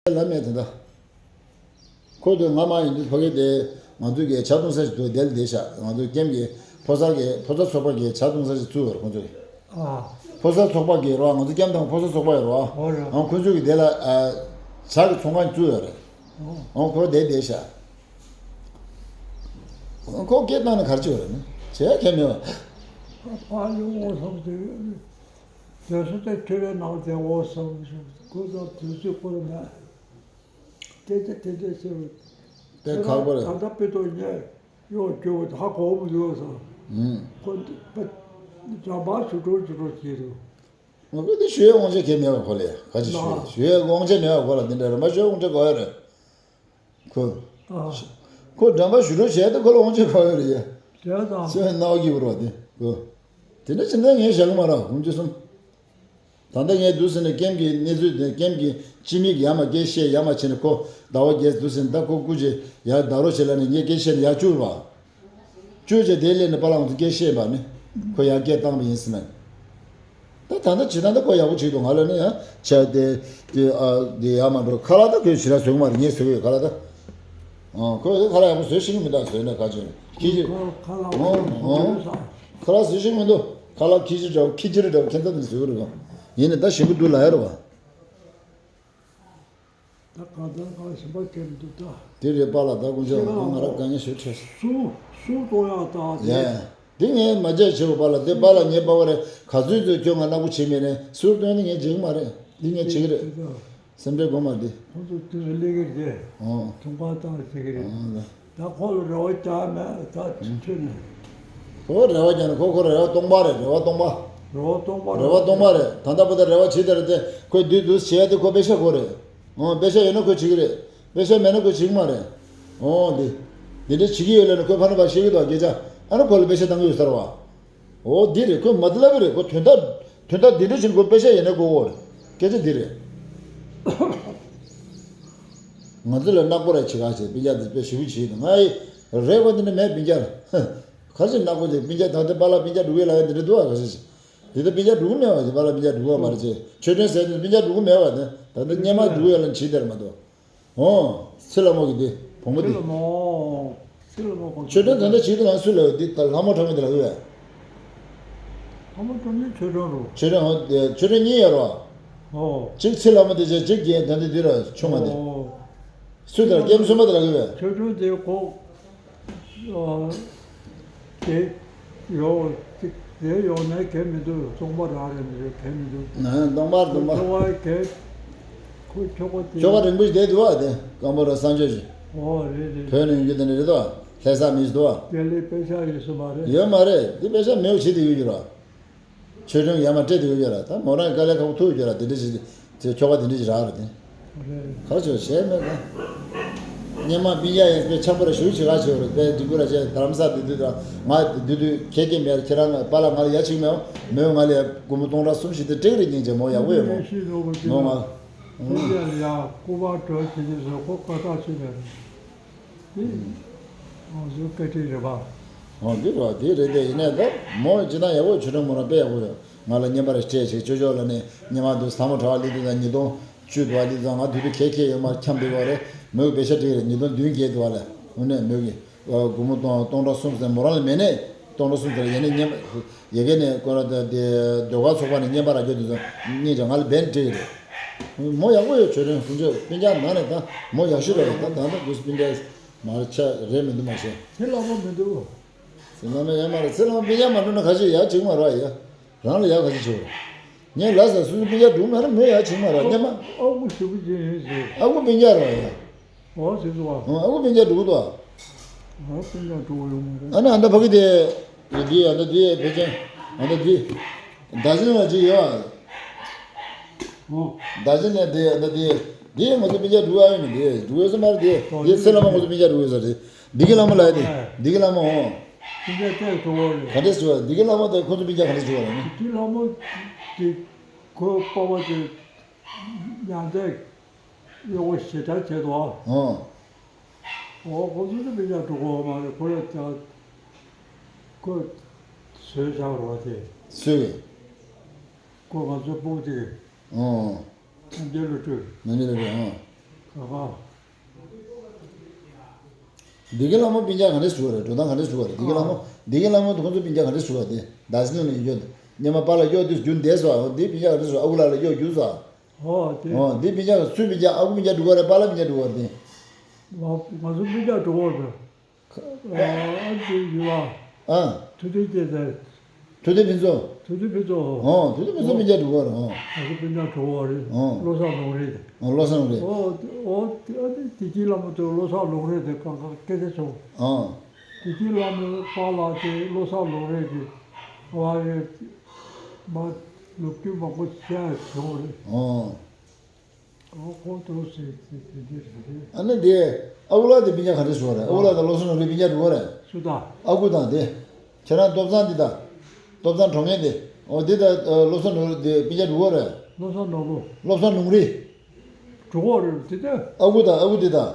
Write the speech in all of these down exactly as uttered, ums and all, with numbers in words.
ལ་མེད་དེ་འདྲ། ཁོ་ཚོས་ང་མ་ཡིན་དུས་ཕ་གི་དེ་ང་ཚོ་གི་ཇ་བཏུང་ས་ཞིག་འདུག་དེ་ལ་བསྡད་ཤག་ང་ཚོ་ཀེམ་གི་ཕོ་གསར་གི་ཕོ་གསར་ཚོགས་པ་གི་ཇ་བཏུང་ས་ཞིག་བཙུགས་ཡོད་རེད་ཁོ་ཚོ་གི། ཨ། ཕོ་གསར་ཚོགས་པ་གི་རོ། ང་ཚོ་ཀེམ་དང་ཕོ་གསར་ཚོགས་པ་ཡོད་རོ། ཨོ་རེད། ཨང་ཁོ་ཚོ་གི་དེ་ལ་ཨ། ཇ་གི་ཚོང་ཁང་བཙུགས་ཡོད་རེད། ཨོ། ཨང་ཁོ་དེ་བསྡད་ཤག་ཨང་ཁོ་སྐད་བཏང་ནས་ག་རེ་བྱེད་པ་རེད་ན། བྱེད་ཡ་གང་ཡང་མེད་པ། ཕ་ཡུལ་འོ་སོང་དེ། དེ་སུ་དེ་ཁྲི་རེ་ནང་དེ་འོ་སོང་ཁོ་ཚོ་དུས་ཚོད་ཁོ་རེ་མེད། དེ་དེ་དེ་དེ་ཟེར་བ། དེ་ཁག་པོ་རེད། ད་ལྟ་དཔེ་ཏོག་ཉལ་ཡོད་རྒྱུ་ཧ་གོ་མི་འདུག་ས། ཨུམ། ཁོ་འདི་པ་འཇམ་པ་ཞུ་འགྲོ་ཞུ་འགྲོ་བྱེད་འདུག་ང་ཁོ་འདི་ཞུ་ཡའི་དབང་ཆ་གང་ཡང་མེད་པ་ཁོ་ལ་ཡ་ག་ཅི་ཞུ་ཡ་ན། ཞུ་ཡའི་དབང་ཆ་མེད་པ་ཁོ་ལ་འདི་འདྲ་རིམ་པ་ཞུ་ཡའི་དབང་ཆ་དགོས་ཡ་རེད། ཁོ། ཨ། ཁོ་འགྲམ་པ་ཞུ་འགྲོ་བྱས་ཏེ་ཁོ་ལ་དབང་ཆ་གང་ཡོད་རེད་ཡ། དེ་དང་། སེམས་ནག་གི་བུ་རོ་དེ་ཁོ། དེ་འདྲ་ཕྱིན་ན་ངས་བཞག་གི་མ་རེད་ཧུམ་ཅི་སོང་། ད་ལྟ་ངས་འདུག་ཟེར་ནས་ཀེམ་གྱི་གནས་ཚུལ་དེ་ཀེམ་གྱི་སྤྱི་མི་གི་ཡར་མར་སྐད་བཤད་ཡར་མར་བྱས་ནས་ཁོ་ཟླ་བ་བརྒྱད་འདུག་ཟེར་ནས་ད་ཁོ་སྐུ་མཁྱེན་ཡར་ད་རོ་བྱེད་ལ་ནས་ངས་སྐད་བཤད་ནས་ཡར་བཅུག་རེད་བ། བཅུག་བྱས་དེ་སླེབས་ནས་པཱ་ལགས་ང་ཚོ་སྐད་བཤད་པ་ནི་ཁོ་ཡར་སྐད་བཏང་བ་ཡིན་ཟེར་ནས། ད་ད་ལྟ་ཇི་ལྟར་ད་ཁོ་ཡག་པོ་བྱེད་འདུག་ང་ལ་ནི་ཡང་བྱས་ཏེ་དེ་ཨ་དེ་ཡར་མར་འགྲོ་ཁ་ལག་ད་ཁོས་ཞེ་དྲག་བཟོ་གི་མ་རེད་ངས་བཟོ་གི་ཡོད་ཁ་ལག་ད། ཨ་ཁོས་ཁ་ལག་ཡག་པོ་བཟོ་ཤེས་ཀྱི་མི་འདུག་བཟོས་ན་ཁ་ཆེ་ཁྱི་ཆེ། ཁ་ལག་ཨོ་ཨོ་ཁ་ལག་བཟོ་ཤེས་ཀྱི་མི་འདུག་ཁ་ལག་ཁྱི་ཆེ་འདྲ་བོ་ཁྱི་ཆེ་འདྲ་བོ་ཁྱེད་ད་ནི་བཟོ་གི་རེད་གོ། ཡིན་ནི་ད་ཞིམ་པོ་འདུག་ལབ་ཡ་རེད་བ། ད་གང་ལྟར་ང་ཞིམ་པ་སྐྱེ་མི་འདུག་ད། དེ་རེད་པཱ་ལགས་ད་དཀོན་མཆོག་ང་ང་རང་དཀའ་ངལ་ཞེ་དྲག་སུ་སུ་གཏོང་ཡག་ད་དེ། ཡ། འདི་ངས་མ་བརྗེད་བྱེད་དགོས་པཱ་ལགས་འདི་པཱ་ལགས་ངའི་པ་ཕ་རེད་ག་ཚོད་ཚོད་ཁྱོད་ང་ནག་པོ་བྱེད་མེད་ནས་ཟུར་སྟོན་ནི་ངས་བརྗེད་ཀྱི་མ་རེད་འདི་ངས་བྱེད་ཀྱི་རེད། སེམས་ཁྲལ་དགོས་མ་རེད་འདི། ཁོང་ཚོ་དུས་སུ་སླེབས་ཀྱི་རེད། ཨོ། ཐུག་པ་བཏང་བྱེད་ཀྱི་རེད། ཨོ་ལ། ད་ཁོ་ལ་རེ་བ་བཅག་མེད་ད་ཁྱོད་ནས། ཁོ་རེ་བ་རྒྱག་ན་ཁོ་ཁོ་རེ་བ་སྟོང་པ་རེད་རེ་བ་སྟོང་པ། རེ་བ་སྟོང་པ་རེད། རེ་བ་སྟོང་པ་རེད་ད་ལྟ་བུ་ད་རེ་བ་བྱེད་དེ་རེད་དེ་ཁོས་འདི་འདུག་བྱས་ཏེ་ཁོ་པེ་ཤ་དགོས་རེད། ཨོ་པེ་ཤ་ཡོད་ན་ཁོས་བྱེད་ཀྱི་རེད། པེ་ཤ་མེད་ན་ཁོས་བྱེད་ཀྱི་མ་རེད། ཨོ་འདི། འདི་འདྲ་བྱེད་ཀྱི་ཡོད་ལབ་ན་ཁོས་ཕ་ན་པ་ཤེས་ཀྱི་འདུག་སྐད་ཆ། ཨ་ན་ཁོ་ལ་པེ་ཤ་བཏང་གི་ཡོད་ས་རེད་བ། ཨོ་འདི་རེད་ཁོས་མ་དེ་ལབ་པ་རེད་ཁོ་དོན་དག་དོན་དག་འདི་འདྲ་བྱེད་ན་ཁོ་པེ་ཤ་ཡོད་ན་དགོས་གོ་རེད། སྐད་ཆ་འདི་རེད། ང་ཚོ་ལ་ནག་པོ་ར་བྱེད་ག་བྱེད་སྤུན་ཀྱག་འདི་དཔེ་ཞེ་པོ་བྱེད་འདུག་ང་ཡི་རེད་གོ་འདི་འདྲ་མེད་སྤུན་ཀྱག་ལ། ག་ཚོད་ནག་པོ་བྱེད་སྤུན་ཀྱག་ད་ལྟ་པཱ་ལགས་སྤུན་ཀྱག་འགྲོ་གི་ལབ་ཡ་འདི་འདྲ་འདུག་ཨ་ག་ཚོད་བྱེད། འདི་ལྟ་སྤུན་ཀྱག་འགྲོ་གི་མེད་བ་ཞེས་པཱ་ལགས་སྤུན་ཀྱག་འགྲོ་གི་མ་རེད་ཅེས་ཆོས་སྒྲོན་ཟེར་དུས་སྤུན་ཀྱག་འགྲོ་གི་མེད་བ་དེ་ད་ལྟ་སྔོན་མ་འགྲོ་གི་ཡོད་ལ་བྱེད་དེར་མ་གཏོགས། ཨོ། ཚེ་ལྷ་མོ་གི་འདི་བོང་བུ་འདི། ཚེ་ལྷ་མོ། ཚེ་ལྷ་མོ་གོ། ཆོས་སྒྲོན་ད་ལྟ་བྱེད་དུ་ང་སུ་ལ་འདི་ད་ལྷ་མོ་གྲགས་མི་འདི་ལ་ཡོད། ལྷ་མོ་གྲགས་མི་ཆོས་སྒྲོན་རོ། ཆོས་སྒྲོན་ཧོ་ཆོས་སྒྲོན་གཉིས་ཡོད་རོ། ཨོ། གཅིག་ཚེ་ལྷ་མོ་འདི་བྱས་གཅིག་རྒན་ད་འདི་འདི་ར་ཆུང་མ་འདི། ཨོ། སུ་དང་ཀེམ་གསུམ་པ་འདི་ལ་ཡོད། ཆོས་སྒྲོན་དེ་གོ། དེ་ཡོད་དེ་ཡོད་ན་གལ་མི་འདུག་སྟོང་པ་རང་རེད་མི་རེད་གལ་མི་འདུག་སྟོང་པ་སྟོང་པ། ཁོ་ཁྱོ་ག་དེ། ཁྱོ་ག་རིང་པོ་ཞིག་བསྡད་འདུག་བ་དེ་སྐམ་པོ་ར་སངས་ཆོས་ཀྱི། ཨོ་རེད་རེད། བོད་ནས་ཡོང་རྒྱུ་དེ་འདྲ་རེད་དོ། ལྷ་ས་མི་ཞིག་འདུག་བ། དེ་ལས་པེ་ཤ་ཡོད་ས་མ་རེད། ཡོད་མ་རེད་འདི་པེ་ཤ་མེའུ་བྱེད་དེ་ཡོད་རྒྱུ་ར། ཆོས་སྒྲོན་ཡར་མར་སྤྲད་དེ་ཡོད་རྒྱུ་ར་ད་མོ་རང་དཀའ་ལས་ཁག་པོ་ཐུག་ཡོད་རྒྱུ་ར་དེ་འདྲ་ཞིག་དེ་ཁྱོ་ག་དེ་འདྲ་ཞིག་རག་རེད་དེ། ག་ཆོས་བྱས་མེད་ད། སྙེ་མ་སྤུན་ཀྱག་ཡིན་པའི་ཆགས་པོ་ར་ཞུ་བྱེད་ག་ཆོས་རེད་པའི་འདི་གུ་ར་བྱས་རྡ་རམ་ས་དེ་དུས་ད་ང་དེ་དུས་ཁྱེད་ཀྱི་མེར་ཁྱེད་རང་པཱ་ལགས་ང་ལ་ཡ་གཅིག་མེད་མོས་ང་ལ་ཡ་སྒོར་མོ་སྟོང་ཕྲག་གསུམ་ཞིག་དེ་སྤྲད་རེད་སྙིང་རྗེ་མོ་ཡག་པོ་ཡོད་མོ་མོ་ང་། ཁྱེད་ཀྱི་ལ་ཡ་སྐུ་པར་སྤྲོད་བྱེད་ཀྱི་བཟོ་ཁོ་བཀའ་རྟགས་བྱེད་པ་རེད། ང་ཚོའི་བཀའ་དྲིན་རེད་པ། འོ་འདི་རོ་འདི་རེད་དེ་ཡིན་ནའི་ད་མོ་ཇི་ལྟར་ཡག་པོ་ཆོས་སྒྲོན་མོ་རང་དཔེ་ཡག་པོ་ཡོད། ང་ལ་བརྙན་པར་སྤྲད་ཅིག་ཅོ་ཅོ་ལ་ནི་བརྙན་པར་འདུག་ས་མོ་གྲྭ་བ་ལི་དུ་དང་ཉིས་སྟོང་བཅུ་དུ་བ་ལི་དུ་ང་དུས་དུས་ཁེ་ཁེ་ཡོད་མ་འཁྱམ་པའི་བ་རེད་མོས་པེ་ཤ་སྤྲད་རེད་ཉིས་སྟོང་བདུན་བརྒྱད་དུ་བ་ལ་འོ་ནས་མོས་ཀྱི་སྒོར་མོ་སྟོང་སྟོང་ཕྲག་གསུམ་ཟེར་མོ་རང་ལ་མེད་ནས་སྟོང་ཕྲག་གསུམ་ཟེར་ཡ་ནི་བརྙན་པར། ཡ་གི་ནས་ཀོ་ར་དེ་ཟློས་གར་ཚོགས་པ་ནས་བརྙན་པར་རག་རྒྱུ་དེ་ཚོ་སྙིང་རྗེ་ང་ལ་བན་སྤྲད་ཀྱི་རེད། མོ་ཡག་པོ་ཡོད་ཆོས་སྒྲོན་ཁོང་ཚོས་སྤུན་ཀྱག་ནང་ནས་ད་མོ་ཡག་ཤོས་རེད་ད་ད་ད་དུས་སྤུན་ཀྱག་མར་ཆ་རེད་མི་འདུག་མ་ཤེས། ཚེ་ལྷ་མོ་མི་འདུག་ཚེ་ལྷ་མོ་སྤུན་ཀྱག་མ་འགྲོ་ན་ག་ཅི་ཡག་ཅིག་མ་རེད་ཡ། རང་ལ་ཡག་ག་ཅི་བྱེད་རེད། ངས་ལ་ས་སུ་སུ་སྤུན་ཀྱག་འདུག་མ་རེད་མོ་ཡག་ཅིག་མ་རེད་སྙམ་མ། ཨ་ཁུ་ཞུ་གི་ཅི་ཡིན་ཟེར། ཨ་ཁུ་སྤུན་ཀྱག་རེད་ཡ། ཨོ་ཟེར་སོང་བ། ཨ་ཁུ་སྤུན་ཀྱག་འགྲོ་གི་འདུག་ཨ་སྤུན་ཀྱག་འགྲོ་གི་ཡོང་མ་རེད། ཨ་ནི་ཨ་མདའ་ཕ་གི་དེ། འདི་ཨ་མདའ་འདི་ཕལ་ཆེར་ཨ་མདའ་འདི། ཟླ་ཕྱེད་ལ་ཅིག་ཡོད་ཨ། ཨོ། ཟླ་ཕྱེད་ལ་འདི་ཨ་མདའ་འདི། འདི་ང་ཚོ་སྤུན་ཀྱག་འགྲོ་གི་ཡོད་ཨ་ཡིན་ནི་འདི་འགྲོ་གི་ཡོད་ས་མ་རེད་འདི། འདི་ཚེ་ལྷ་མོ་ང་ཚོ་སྤུན་ཀྱག་འགྲོ་གི་ཡོད་ས་རེད། འདི་གི་ལྷ་མོ་ལ་ཡ་དེ། འདི་གི་ལྷ་མོ་ཨོ། སྤུན་ཀྱག་ཐད་འགྲོ་གི་རེད། ག་འདྲས་ཟེར་བ་འདི་གི་ལྷ་མོ་དེ་ཁོ་ཚོ་སྤུན་ཀྱག་ག་འདྲས་ཟེར་བ་རེད་ན། འདི་གི་ལྷ་མོ་དེ་ཁོ་པ་པ་དེ་ཡང་དེ། གཡོག་པོ་ཞེ་དྲག་བྱེད་དོ། ཨོ། ཨོ་ཁོ་ཚོ་ནི་མི་ཉག་འགྲོ་གོ་མ་རེད་ཁོ་ལ་ད་ཁོ་བཟོས་བཞག་རོགས་དེ། སུས། ཁོ་ང་ཚོ་སྤུ་གུ་དེ། ཨོ། ནམ་རྒྱལ་ལོ་སྤྲུལ། ནམ་རྒྱལ་ལོ་སྤྲུལ་ཨོ། ཨ། བདེ་སྐྱིད་ལྷ་མོ་སྤུན་ཀྱག་ག་འདྲས་བྱུང་བ་རེད། འགྲོ་སྟངས་ག་འདྲས་བྱུང་བ་རེད། བདེ་སྐྱིད་ལྷ་མོ། ཨ། བདེ་སྐྱིད་ལྷ་མོ་དང་ཁོང་ཚོ་སྤུན་ཀྱག་ག་འདྲས་བྱུང་བ་དེ་རྡ་རྗེ་གླིང་ལ་ཡོད་རྒྱུ། སྔོན་མ་པཱ་ལགས་གཡོག་དུས་རྒྱུན་འདས་སོ། འོ་འདི་སྤུན་ཀྱག་ག་འདྲས་བྱུང་། ཨ་ཁུ་ལགས་ལ་གཡོག་རྒྱུགས་སོ། ཨོ་དེ། འོ་འདི་སྤུན་ཀྱག་སུའི་སྤུན་ཀྱག་ཨ་ཁུ་སྤུན་ཀྱག་འགྲོ་གི་རེད། པཱ་ལགས་སྤུན་ཀྱག་འགྲོ་གི་རེད་དེ། ང་ང་ཚོ་སྤུན་ཀྱག་འགྲོ་གི་རེད། ཨ་འདི་ཡོད་ཨ། ཨ། ཐུབ་བསྟན་སྐྱིད་ཚལ། ཐུབ་བསྟན་ཕུན་ཚོགས། ཐུབ་བསྟན་ཕུན་ཚོགས། ཨོ་ཐུབ་བསྟན་ཕུན་ཚོགས་སྤུན་ཀྱག་འགྲོ་གི་རེད། ཨོ། ང་ཚོ་སྤུན་ཀྱག་འགྲོ་གི་རེད། ཨོ། བློ་བཟང་ལུང་རིགས། ཨོ་བློ་བཟང་ལུང་རིགས། ཨོ་ཨོ་ཨ་འདི་བདེ་སྐྱིད་ལྷ་མོ་དང་བློ་བཟང་ལུང་རིགས་དེ་གང་ག་སྐད་ཆ་བྱུང་། ཨོ། བདེ་སྐྱིད་ལྷ་མོའི་པཱ་ལགས་དེ་བློ་བཟང་ལུང་རིགས་ཀྱི་བ་རེད། མ་ལོ་རྒྱུས་མང་པོ་བཤད་བྱུང་རེད། ཨོ། ཨོ་ཁོ་ཐུག་སྲིད་སྲིད་སྲིད་སྲིད་སྲིད། ཨ་ནི་དེ་ཨ་ཁུ་ལགས་དེ་སྤུན་ཀྱག་ག་འདྲས་བྱུང་བ་རེད། ཨ་ཁུ་ལགས་དང་བློ་བཟང་ལུང་རིགས་སྤུན་ཀྱག་འགྲོ་གི་རེད། སུ་དང་། ཨ་ཁུ་དང་དེ། ཁྱེད་རང་ཏོག་ཙམ་འདི་དང་། ཏོག་ཙམ་གྲོང་ངེས་དེ། ཨོ་འདི་དང་བློ་བཟང་ལུང་རིགས་དེ་སྤུན་ཀྱག་འགྲོ་གི་རེད། བློ་བཟང་ནོར་བུ། བློ་བཟང་ལུང་རིགས། འགྲོ་གི་རེད་དེ་ད། ཨ་ཁུ་དང་ཨ་ཁུ་དེ་དང་།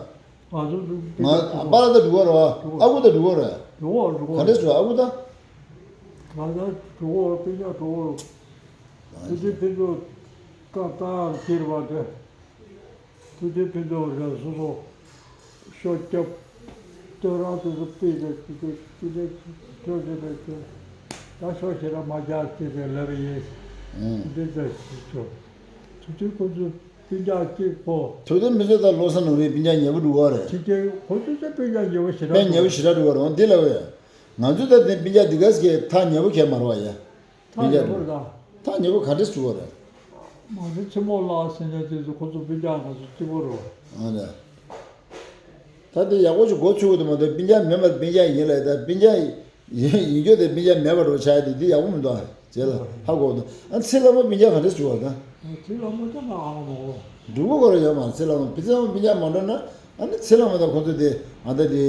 ང་ཚོ་ང་པཱ་ལགས་དང་འགྲོ་གི་རེད་བ། ཨ་ཁུ་དང་འགྲོ་གི་རེད། འགྲོ་གི་རེད། འགྲོ་གི་རེད། ག་འདྲས་བྱུང་ཨ་ཁུ་དང་། ང་ཚོ་འགྲོ་གི་རེད། སྤུན་ཀྱག་འགྲོ་གི་རེད། དེ་དུས་ཕུན་ཚོགས་ཀ་ཏག་ཁྱེར་བ་དེ། དེ་དུས་ཕུན་ཚོགས་རེད། སོ་སོ་ཤོ་རྒྱབ། སྟོད་རང་དེ་ཚོ་པི་དེ་དེ་དེ་དེ་ཤོ་དེ་དེ་དེ་ད་ཤོ་ཞེ་དྲག་མ་རྒྱག་ཅེས་དེ་ལབ་ཡིན། དེ་དེ་ཚོ་དེ་དུས་ཁོ་ཚོ་སྤུན་ཀྱག་གཅིག་པོ། དེ་དུས་ཕུན་ཚོགས་དང་བློ་བཟང་ལུང་རིགས་སྤུན་ཀྱག་ཉེ་པོ་འགྲོ་གི་རེད། ཕྱི་རྒྱལ་ཁོ་ཚོ་ཚོ་སྤུན་ཀྱག་ཉེ་པོ་ཞེ་དྲག་དཔེ་ཉེ་པོ་ཞེ་དྲག་འགྲོ་གི་རེད། འོ་འདི་ལབ་ཡ། ང་ཚོ་ད་དེ་སྤུན་ཀྱག་འདི་ག་ཟེ་གི་ཐག་ཉེ་པོ་གས་མ་རེད་བ་ཡ། ཐག་སྤུན་ཉེ་ཀྱག་པོ་རེད་ད། ཐག་ཉེ་པོ་ག་འདྲས་བྱུང་བ་རེད། ང་ཚོ་ཆེན་མོ་ལགས་ཟེར་མཁན་དེ་ཚོ་ཁོ་ཚོ་སྤུན་ཀྱག་ང་ཚོ་གཅིག་པོ་རེད། ཨ་ལས། ད་དེ་ཡག་པོ་ཞིག་མགོ་ཚོས་ཀྱི་འདུག་མ་གཏོགས་སྤུན་ཀྱག་མིན་པར་སྤུན་ཀྱག་ཡིན་ལབ་ད་སྤུན་ཀྱག་ཡིན་ཡིན་རྒྱུ་དེ་སྤུན་ཀྱག་མེད་པ་འདྲ་བོ་ཆགས་ཡ་དེ་འདི་ཡག་པོ་མི་འདུག་ཨ། རྗེས་ལ་ཧ་གོ་འདུག་ཨ་ཚེ་ལྷ་མོ་སྤུན་ཀྱག་ག་འདྲས་བྱུང་བ་ད། ཚེ་ལྷ་མོ་ད་ང་ཨ་མ་གོ་འགྲུབ་པོ་གོ་ར་ཡོད་མ་རེད། ཚེ་ལྷ་མོ་ཚེ་ལྷ་མོ་སྤུན་ཀྱག་མ་འགྲོ་ན། ཨ་ནི་ཚེ་ལྷ་མོ་དང་ཁོ་ཚོ་དེ་ཨ་ད་དེ།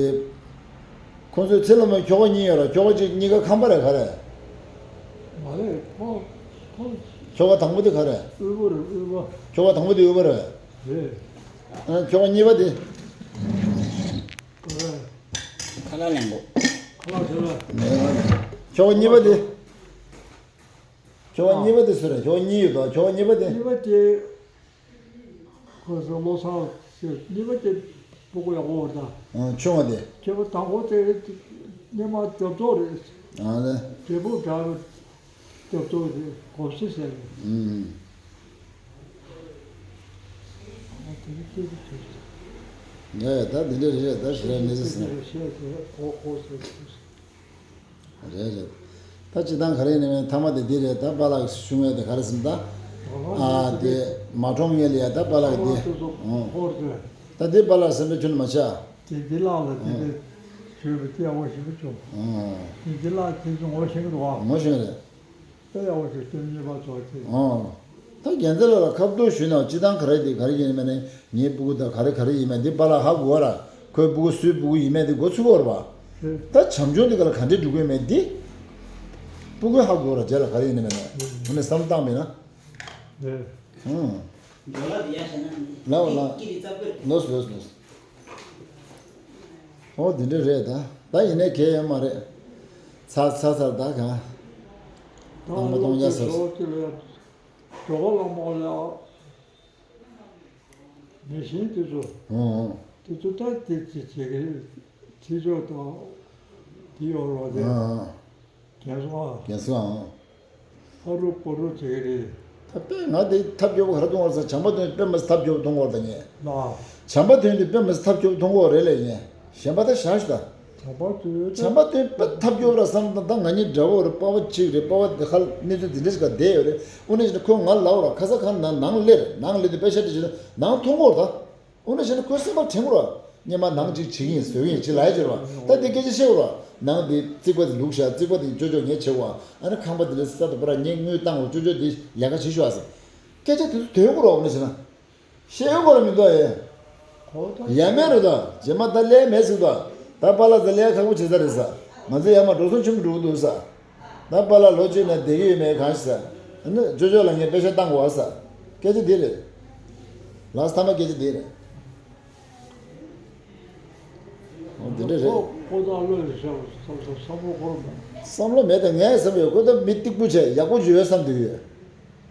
ཁོ་ཚོའི་ཚེ་ལྷ་མོའི་ཁྱོ་ག་གཉིས་ཡོད་ར། ཁྱོ་ག་གཅིག་གཉིས་ཀ་ཁམས་པ་རེད་ག་རེ། མ་རེད་ཁོ། ཁོ། ཁྱོ་ག་དང་པོ་དེ་ག་རེ། དབུལ་པོ་རེད་དབུལ་པོ། ཁྱོ་ག་དང་པོ་དེ་དབུལ་པོ་རེད། རེད། ཨ་ཁྱོ་ག་གཉིས་པ་དེ། ག་རེ། ཁ་ལག་ལེན་གོ། ཁ་ལག་ཁ་ལག་ཁྱོ་ག་གཉིས་པ་དེ། ཁྱོ་ག་གཉིས་པ་དེ་སུ་རེད། ཁྱོ་ག་གཉིས་ཡོད་དོ། ཁྱོ་ག་གཉིས་པ་དེ། གཉིས་པ་དེ། ཁོ་ཚོ་བློ་བཟང་ཟེར་གཉིས་པ་དེ་སྤུ་གུ་ཡག་པོ་རེད་ད། ཨང་ཆུང་བ་དེ། ཁྱེད་པ་དང་པོ་དེ་སྔོན་མ་རྒྱབ་ཚོགས་རེད། ཨང་ལེ། འབྲས་སྤུངས་གྲྭ་པའི་རྒྱབ་ཚོགས་རེད། གོམས་གཤིས་ཟེར་རེད། ཨང་། ཨ་དེ་རིང་སྐད་ཆ་དྲིས། ཡ་ཡ་ད་འདི་འདྲ་རེད། ད་ཞེ་དྲག་གནས་ཚུལ་ཟེར། སྐད་ཆ་བཤད་ཟེར་གོ་གོ་ཟེར། རེད་རེད། ད་སྤྱི་བཏང་ག་རེ་ཡིན་ནའི་མཐའ་མ་དེ་འདི་རེད། ད་པཱ་ལགས་ཞུ་ངེས་དེ་ག་རེ་ཟེར་ན་ད། ཨ་དེ་མ་གྲོངས་སྔོན་ལ་ཡ་ད་པཱ་ལགས་དེ། ཨོ། ད་དེ་པཱ་ལགས་སེམས་པའི་ཁྱོན་ནས་མ་ཆགས། དེ་འདི་ལགས་ལ་དེ་ཨོ། དེ་ཞུས་པ་དེ་ཡག་པོ་ཞེ་པོ་བྱུང་། ཨོ། དེ་འདི་ལགས་དེ་ཚོ་ངོ་ཤེས་ཀྱི་འདུག་ཨ། ངོ་ཤེས་རེད། དེ་ཡག་པོ་ཞིག་སྟོན་གཉིས་པ་ཚོ་དེ། ཨོ། ད་རྒྱལ་མཚན་ལགས་ལ་ཁ་བསྡུར་ཞུས་ན་སྤྱི་བཏང་ག་རེ་དེ་ག་རེ་ཡིན་མིན་ནི་ངའི་སྤུ་གུ་དང་ག་རེ་ག་རེ་ཡིན་མིན་དེ་པཱ་ལགས་ཧ་གོ་བ་ར། ཁོའི་སྤུ་གུ་སུའི་སྤུ་གུ་ཡིན་མིན་དེ་མགོ་ཚོས་ཀྱི་ཡོད་རེད་པ། ད་བྱམས་སྐྱོང་དེ་ག་ལ་ག་འདྲས་འགྲོ་གི་ཡོད་མེད་དེ། སྤུ་གུས་ཧ་གོ་བ་ར་རྗེས་ལ་ག་རེ་ཡིན་མིན་ནི། དངོས་གནས་བསམ་བློ་བཏང་མིན་ན། ཨང་། ལགས་ལགས། ལོས་ལོས་ལོས། ཨོ་དེ་འདྲ་རེད་ད། ད་ཡིན་ནའི་གལ་ཡོད་མ་རེད། ཚར་ཚར་ཚར་ད་གང་། ཨ་མ་སྟོང་རྒྱ་ཟེར། ཇོ་བོ་བླ་མ་ལ་མི་ཤེས་དེ་ཚོ། ཨོ་ཨོ། དེ་ཚོ་ད་དེ་ཅི་བྱེད་ཀྱི་ཁྱི་ཕྱོགས་དང་དེ་ཡོད་རོགས་དེ། ཨ་ཨ། རྒན་གསུམ་ཨ། རྒན་གསུམ་ཨང་། ཕ་རུ་པོ་རུ་བྱེད་ཀྱི་རེད། ད་དཔེ་ང་དེ་ཐབས་སྐྱོ་པོ་ག་རེ་གཏོང་བར་ཟེར། བྱམས་པ་དོན་དཔེ་མི་སྲིད་ཐབས་སྐྱོ་པོ་གཏོང་བར་ད་ངས། ལགས། བྱམས་པ་དོན་དེ་དཔེ་མི་སྲིད་ཐབས་སྐྱོ་པོ་གཏོང་གི་ཡོད་རེད་ལས་ངས། གཞན་པ་ད་བཞག་ཞུ་ད། བྱམས་པ་དོན། བྱམས་པ་དོན་དཔེ་ཐབས་སྐྱོ་པོ་ར་བསམ་ད་ད་ང་གཉིས་འདྲ་བོ་རེད། པ་ཕ་གཅིག་རེད། པ་ཕ་དེ་ཁ་གནས་ཚུལ་འདི་འདྲ་ཞིག་ག་བསྡད་ཡོད་རེད། དངོས་གནས་བྱས་ན་ཁོས་ང་ལབ་ར་ཁ་ས་ཁ་ནང་ནང་སླེབས་ནང་སླེབས་དེ་དཔེ་ཤ་དེ་བྱས་ན་ནང་མཐོང་གི་ཡོད་རེད་ད། འོ་ན་བྱས་ན་ཁོའི་སེམས་པ་དྲན་དགོས་ར། སྔོན་མ་ནང་ཅིག་བྱེད་ཀྱི་ཡིན་བཟོས་ཀྱི་ཡིན་ཅིག་ལབ་ཡ་ཅིག་ར། ད་དེ་སྐད་ཆ་བཤད་དགོས་ར། ནང་དེ་རྩིག་པ་དེ་བླུགས་བཞག་རྩིག་པ་དེ་ཅོ་ཅོ་ངས་བྱེད་དགོས། ཨ་ནི་ཁང་པ་དེ་ལ་ས་དང་པོ་ར་ངས་དངུལ་བཏང་དགོས། ཅོ་ཅོ་དེ་ལས་ཀ་བྱེད་ཤོག་ཨ་ཟེར། སྐད་ཆ་དེ་ཚོ་དོན་དགོས་ར། འོ་ན་བྱས་ན། བཤད་དགོས་ར་མི་འདུག་ཨེ། ཡ་མེད་རེད་ད། རྗེས་མ་ད་ལས་མེད་ཟེར་ད། ད་པཱ་ལགས་ད་ལས་ཁག་པོ་བྱེད་ས་རེད་ས། ང་ཚོ་ཡར་མར་འགྲོ་སོང་ཆེན་པོ་འགྲོ་གི་འདུག་ས། ད་པཱ་ལགས་ལོ་གཅིག་ནང་བསྡད་ཀྱི་ཡོད་མེད་གང་ཤེས་ས། ཨ་ནི་ཅོ་ཅོ་ལ་ངས་པེ་ཤག་བཏང་དགོས་ས། སྐད་ཆ་འདི་རེད། ལགས་མཐའ་མ་སྐད་ཆ་འདི་རེད། འོ་འདི་འདྲ་རེད། ཁོ་ཁོ་ཚང་བློ་ཡིས་བཤད་བསམ་བསམ་བསམ་བློ་འཁོར་མ། བསམ་བློ་མེད་ད། ངས་བསམ་ཡོད། ཁོ་ད་མི་སྟུག་པོ་བྱས་ཡག་པོ་ཅིག་ཡོད་བསམ་འདུག་ཡོད།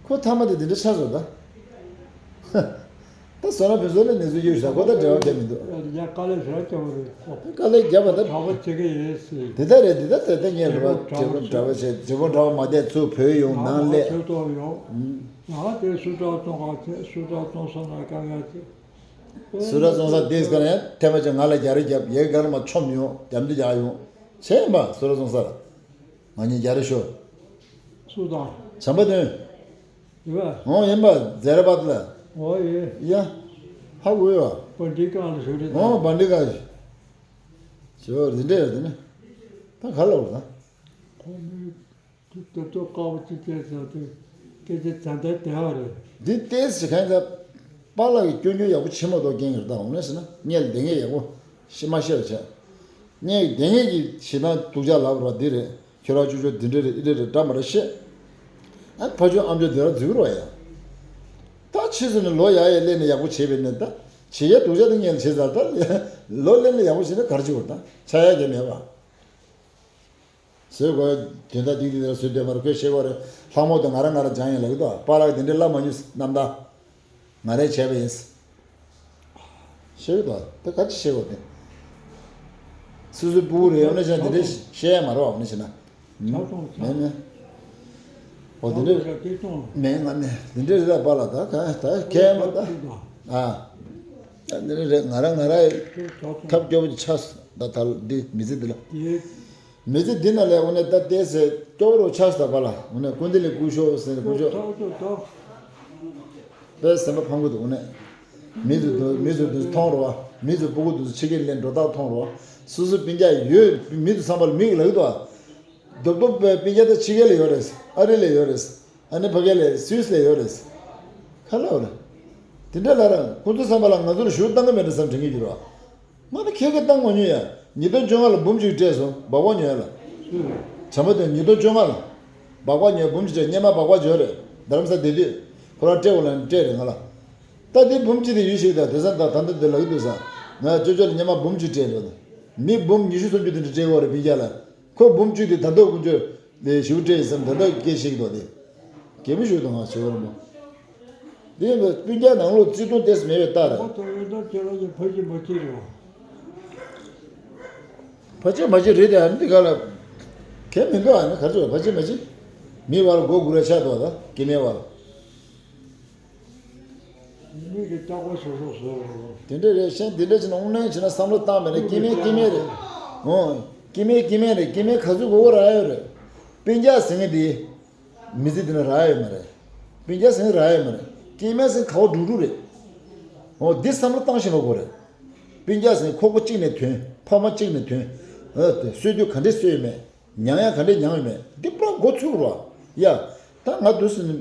ཁོ་མཐའ་མ་དེ་འདི་འདྲ་ཆགས་སོང་ད། བསོད་ནམས་ཕུན་ཚོགས་ལ་ནས་ཚུལ་ཡོད་ཤག་ཁོ་ད་འབྲེལ་བ་དེ་མི་འདུག་ཡ་དཀའ་ལས་ཞེ་དྲག་བརྒྱབ་པ་རེད། དཀའ་ལས་བརྒྱབ་པ་ད། གྲྭ་པ་བྱེད་ཀྱི་ཡིན་ཟེར། དེ་ལྟར་རེད། དེ་ལྟར་དེ་ལྟར་ཉན་རེད་བ། བྱེད་པོ་གྲྭ་པ་བྱེད། བྱེད་པོ་གྲྭ་པ་མ་བསྡད་ཚུར་བོད་ཡོང་ནང་སླེབས། ཚོད་ཐོག་ཡོང་། ཡང་དེ་སུ་དྲག་བཙོང་ག་བྱེད། སུ་དྲག་བཙོང་སོང་ན་དཀའ་ངལ་ཆེ། སུ་དྲག་བཙོང་ས་དེས་ག་ནས་ཐེངས་མ་ཅིག་ང་ལ་རྒྱ་རེ་བརྒྱབ། ཡའི་གར་མ་ཆོམ་ཡོང་རྒྱབ་འདི་རྒྱག་ཡོང་། བྱས་ཡིན་པ་སུ་དྲག་བཙོང་ས་ལ། ང་གཉིས་རྒྱ་རེ་ཤོར། སུ་དང་། བྱམས་པ་དོན། ཡིན་པ། འོང་ཡིན་པ་ཛེ་ར་བ་ལ། འོ་ཡེ། ཡ། ཧ་གོ་ཡོད། པ་འདི་གང་ལ་ཞུ་རེད། འོང་པ་འདི་གང་ཞུ། ཞུ་འདི་འདྲ་ཡོད་དེ་ནི། ད་ག་ལ་འོང་ད། ཁོ་མི། དེ་ལྟ་དཀའ་བ་ཅི་སྐད་ཆ་དེ་སྐད་ཆ་ད་ལྟ་དེ་ཧ་རེད། འདི་ཏེས་ཞིག་ཁན་ད་པཱ་ལགས་ཀྱི་སྐྱོན་བརྗོད་ཡག་པོ་བྱེད་མ་གཏོགས་རྐྱེན་གྱིས་ད་འོང་ནས་ཟེར་ན་སྙད་ལ་བདེ་ངེས་ཡག་པོ་ཤི་མ་ཤེས་པ་བྱས། སྙད་ཀྱི་བདེ་ངེས་ཀྱི་ཞེ་སྡང་སྡུག་ཅག་ལབ་ར་འདི་རེད། ཁྱོད་རང་ཅོ་ཅོ་འདི་འདྲ་རེད་འདི་འདྲ་རེད་འདྲ་མ་རེད་ཤེས། ཨ་ཕ་ཆུང་ཨམ་ཅོག་འདི་ར་འཛུལ་རོགས་ཡ། ད་ཕྱིས་སུ་ནི་ལོ་ཡག་ཡག་སླེབས་ནས་ཡག་པོ་བྱས་པས་ནས་ད་བྱེད་ཡ་སྡུག་ཅག་དེ་སྙད་ལ་བྱེད་ཚར་ད་ལོ་སླེབས་ནས་ཡག་པོ་བྱས་ན་ག་རེ་བྱེད་དགོས་ད་ཆ་ཡ་གལ་མེད་པ། བཟོས་དགོས། དོན་དག་ཏིག་ཏིག་དེ་ལ་བཟོས་འདོད་མ་རེད། ཁོས་ཤེས་པ་རེད། ལྷག་མོ་དེ་ང་རང་ང་རང་སྦྱང་ཡིན་ལབ་ཀྱི་འདུག་པཱ་ལགས་དེ་འདྲའི་ལབ་མ་མྱོང་རྣམ་ཐར། ང་རས་བྱས་པ་ཡིན། ཤེས་ཀྱི་འདུག་དེ་ག་ཅི་ཤེས་དགོས་དེ། སོ་སོའི་སྤུ་གུ་རེད་འོ་ན་བྱས་དེ་འདྲའི་བཤད་ཡ་མ་རེད་འོ་ན་བྱས་ན། ཆག་སོང་ཆག་མེད་མེད། འོ་དེ་འདྲའི་མེད་ང་མེད་དེ་འདྲའི་རེད་ད་པཱ་ལགས་ད་ག་ད་གལ་མ་ད། ཨ། ད་འདི་འདྲ་རེད་ང་རང་ང་རང་ཐབས་སྐྱོ་པོ་ཆགས་ད་ད་འདི་མི་ཚེ་འདི་ལ། མི་ཚེ་འདི་ན་ལས་འོ་ནས་ད་བལྟས་ཟེར་སྐྱོ་བོ་རུ་ཆགས་སོང་པ་ལ་འོ་ནས་ཀུན་བདེ་ལེགས་སྐུ་ཞོགས་ཟེར་ནས་སྐུ་ཞོགས། དཔེ་སེམས་པ་ཕམ་གི་འདུག་འོ་ནས། མི་ཚོ་དུ་མི་ཚོ་དུ་མཐོང་རོགས། མི་ཚོ་སྤུ་གུ་དུ་ཕྱི་རྒྱལ་ལས་འགྲོ་སྟངས་མཐོང་རོགས། སོ་སོ་སྤུན་ཀྱག་ཡོད་མི་ཚོ་ཚང་མ་ལ་མིག་ལག་ཏུ་རྡོབ་རྡོབ་པའི་སྤུན་ཀྱག་ད་ཕྱི་རྒྱལ་ལ་ཡོད་རེད། ཨ་རི་ལ་ཡོད་རེད། ཨ་ནི་ཕ་གི་ལ་སུད་སི་ལ་ཡོད་རེད། ཁ་ལ་ཡོད་རེད། དེ་འདྲ་ལ་ར་ཁོ་ཚོ་ཚང་མ་ལ་ང་ཚོ་ལ་ཞུ་བཏང་གི་མེད་འགྲོ་བསམ་དྲན་གྱི་ཡོད་རེད། ང་ནི་ཁྱེད་ཀྱིས་བཏང་མ་མྱོང་ཡ། ཉིས་སྟོང་བཅོ་ལྔ་ལ་འབུམ་གཅིག་སྤྲད་སོང་སྦག་སྦག་ཉོས་ལ། བྱམས་པ་དེ་ཉིས་སྟོང་བཅོ་ལྔ་ལ། སྦག་སྦག་ཉོས་འབུམ་གཅིག་སྤྲད་སྔོན་མ་སྦག་སྦག་ཇོ་རེད་རྡ་རམ་ས་སྡོད་དུས། ཁོ་རང་སྤྲད་འོ་ལ་ནི་སྤྲད་རེད་ང་ལ། ད་དེ་འབུམ་གཅིག་དེ་ཡུལ་ཞིག་དང་དེ་ས་དང་ད་ལྟ་དེ་ལག་གི་འདུག་ས། ང་ཅོ་ཅོ་ལ་སྔོན་མ་འབུམ་གཅིག་སྤྲད་རེད། མི་འབུམ་ཉི་ཤུ་སུམ་ཅུ་དེ་འདྲ་སྤྲད་ཀྱི་ཡོད་རེད་སྤུན་ཀྱག་ལ། ཁོ་འབུམ་བཅུ་དེ་ད་ལྟ་ཀུན་སྤྱོད་ལས་ཞིག་སྤྲད་ཡིན་བསམ་ད་ལྟ་སྐད་བཤད་ཀྱི་འདུག་སྟེ། གད་མོ་ཞུ་དང་ང་ཞུ་བར་མོ། འདི་ཡིན་པས་སྤུན་ཀྱག་ནང་ལོགས་བརྩེ་དུང་ཏོག་ཙམ་མེད་པའི་རྟགས་རེད། ཁོ་ཚོ་ཡོད་ན་ཁྱེད་རང་གི་ཕ་གཅིག་མ་གཅིག་རེད་བ། ཕ་གཅིག་མ་གཅིག་རེད་དེ་ཨ་ནི་འདི་ག་ལ། གལ་མི་འདུག་ཨ་ནི་ག་ཚོད་ཕ་གཅིག་མ་གཅིག་མི་བར་ལ་མགོ་སྒུར་བ་ཆགས་འདུག་ད་སྐྱེ་དམན་བར་ལ། མི་གི་རྟག་པར་སོ་སོ་བཟོ་རོགས། དེ་འདྲ་རེད་ཤན་དེ་འདྲ་བྱས་ན་དབུ་ནན་བྱས་ན་བསམ་བློ་བཏང་མེད་ན་སྐྱེ་དམན་སྐྱེ་དམན་རེད། འོ། སྐྱེ་དམན་སྐྱེ་དམན་རེད་སྐྱེ་དམན་ག་ཚོད་དགོས་དགོས་རག་ཡོད་རེད། སྤུན་ཀྱག་ཟེར་མཁན་དེ། མི་ཚེ་འདི་ན་རག་ཡོད་མ་རེད། སྤུན་ཀྱག་ཟེར་མཁན་རག་ཡོད་མ་རེད། སྐྱེ་དམན་ཟེར་མཁན་ཁ་བ་འབྲུག་འབྲུག་རེད། འོ་འདི་བསམ་བློ་བཏང་ཤེས་པ་དགོས་རེད། སྤུན་ཀྱག་ཟེར་མཁན་ཁོག་པ་གཅིག་ནས་ཐོན་ཕ་མ་གཅིག་ནས་ཐོན། ཨ་དེ་གསོས་དུས་ག་འདྲས་གསོས་ཡོད་མེད། མྱང་ཡག་ག་འདྲས་མྱངས་ཡོད་མེད་འདི་པུ་ར་མགོ་ཚོས་རོགས། ཡ། ད་ང་དུས་སུ་ནི་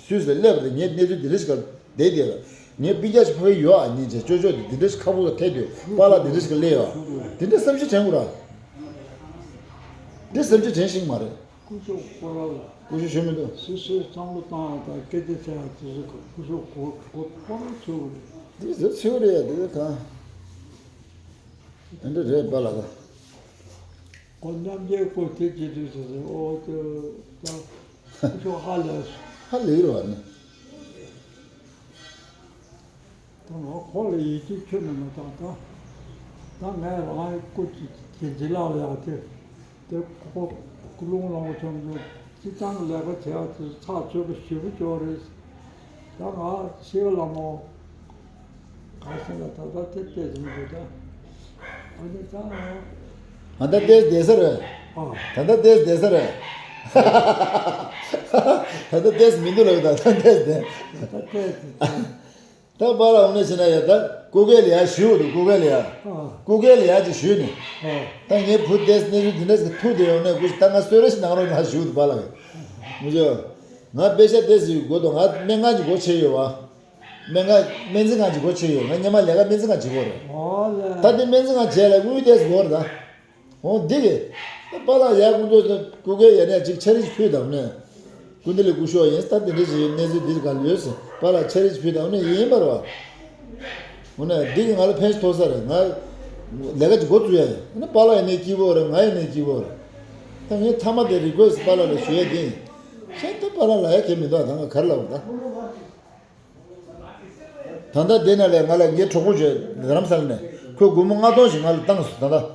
སུད་སི་ལ་སླེབས་པ་དང་ངའི་གནས་ཚུལ་འདི་འདྲ་ཞིག་ག་བསྡད་བསྡད་ལ། ངའི་སྤུན་ཀྱག་ཞིག་ཕ་གི་ཡོད་ཨ་ཉིན་བྱས་ཅོ་ཅོ་དེ་འདི་འདྲ་ཞིག་ཁ་ཕོ་ལ་ཐད་དུས་པཱ་ལགས་འདི་འདྲ་ཞིག་ག་སླེབས་ཡོད། འདི་འདྲ་བསམ་ཤེས་དྲན་དགོས་ར། འདི་བསམ་ཤེས་དྲན་ཤེས་མ་རེད། སྐུ་ཞབས་ཁོ་ར་ལ་སྐུ་ཞབས་ཞུ་མི་འདུག་སོ་སོའི་བསམ་བློ་བཏང་ཡག་དང་སྐད་ཆ་བཤད་ཡག་དེ་ཚོ་སྐུ་ཞབས་ཁོ་ཁོ་ཁོ་རང་ཚོས་རེད། འདི་ཚོ་ཚོས་རེད་ཡ་འདི་ཚོ་གང་། དེ་འདྲ་རེད་པཱ་ལགས། ཁོ་རྣམ་རྒྱལ་སྐོར་དེ་བྱེད་དུས་སོ་སོའི་ཨོ་ཙི་ད་སྐུ་ཞབས་ཧ་ལས་སོང་། ཧ་ལས་རེད་བ་ནི། ད་ང་ཁོ་ལ་ཡིད་ཆེས་ཁྱོན་ནས་མ་བཏང་ད། ད་ངས་རང་སྐུ་དྲིན་ལག་ལ་ཡག་དེ། དེ་ཁོ་ཀུན་སློང་བློ་ཆུང་ཆུང་སྤྱི་བཏང་གི་ལས་ཀ་བྱེད་ཡག་དེ་ཚགས་ཚུད་པ་ཞེ་པོ་ཅིག་རེད། ད་ང་ཤེས་ལ་མོ། ག་ཟེར་ན་ད་ལྟ་དེ་བལྟས་ཟིན་འདུག་ད། ཨ་ནི་ད། ད་ལྟ་བལྟས་བསྡད་ས་རེད། ཨ། ད་ལྟ་བལྟས་བསྡད་ས་རེད། ད་ལྟ་བལྟས་མི་འདུག་ལབ་ད་ལྟ་བལྟས་བསྡད། ད་ལྟ་བལྟས་ཟིན། ད་པཱ་ལགས་འོ་ན་བྱས་ན་ཡ་ད་སྐུ་སྒེར་ལ་ཡ་ཞུས་འདུག་སྐུ་སྒེར་ལ་ཡ། ཨ། སྐུ་སྒེར་ལ་ཡ་ཅིག་ཞུས་ནས། ཨ། ད་ངའི་བུ་དེས་གནས་ཚུལ་འདི་འདྲ་ཞིག་ཐུག་བསྡད་ཡོང་ནས་སྐུ་ཞབས་ད་ང་གསོལ་རས་ཤིག་གནང་རོགས་གནང་ཞུས་འདུག་པཱ་ལགས། མི་ཆོག་ང་དཔེ་ཆ་དེ་ཟིག་དགོས་འདུག་ང་སྨན་ཁང་ཅིག་སྒོ་ཕྱེ་ཡོད་བ། སྨན་ཁང་སྨན་རྩིས་ཁང་ཅིག་སྒོ་ཕྱེ་ཡོད། ང་སྔོན་མ་ལས་ཀ་སྨན་རྩིས་ཁང་བྱེད་ཀྱི་ཡོད་རེད། ཨོ་ལེ། ད་དེ་སྨན་རྩིས་ཁང་བྱས་ལ་དངུལ་དེ་ཟིག་དགོས་རེད་ད། འོ་འདི་གི། པཱ་ལགས་ཡར་སྐུ་མདུན་སྐུ་སྒེར་ཡར་ནས་ཅིག་ཕྱག་བྲིས་ཕུལ་དང་ནས། སྐུ་མདུན་ལ་སྐུ་ཞབས་ཡིན་ད་དེ་འདྲ་ཞིག་གནས་ཚུལ་འདི་ག་ལ་ཡོད་ཟེར་པཱ་ལགས་ཕྱག་བྲིས་ཕུལ་དང་ནས་ཡིན་པར་བ། འོ་ན་འདི་གི་ང་ལ་ཕན་ཐོགས་ས་རེད། ང་ལས་ཀ་ཅིག་འགོ་བཙུགས་ཡ་ཡིན། འོ་ན་པཱ་ལགས་ཡིན་ནའི་སྐྱིད་པོ་རེད། ང་ཡིན་ནའི་སྐྱིད་པོ་རེད། ད་ངས་མཐའ་མ་དེ་རི་ཀུ་ཨེ་སི་ཊི་པཱ་ལགས་ལ་ཞུ་ཡ་དེ་ཡིན། གཞན་ད་པཱ་ལགས་ལབ་ཡ་གལ་མི་འདུག་ད་ང་ག་རེ་ལབ་དགོས་ད། ད་ལྟ་དེ་ན་ལས་ང་ལ་ངའི་གྲོགས་པོ་བྱོས་རྡ་རམ་ས་ལ་ནས་ཁོས་སྒོར་མོ་ལྔ་སྟོང་ཞིག་ང་ལ་བཏང་སོང་། ད་ལྟ་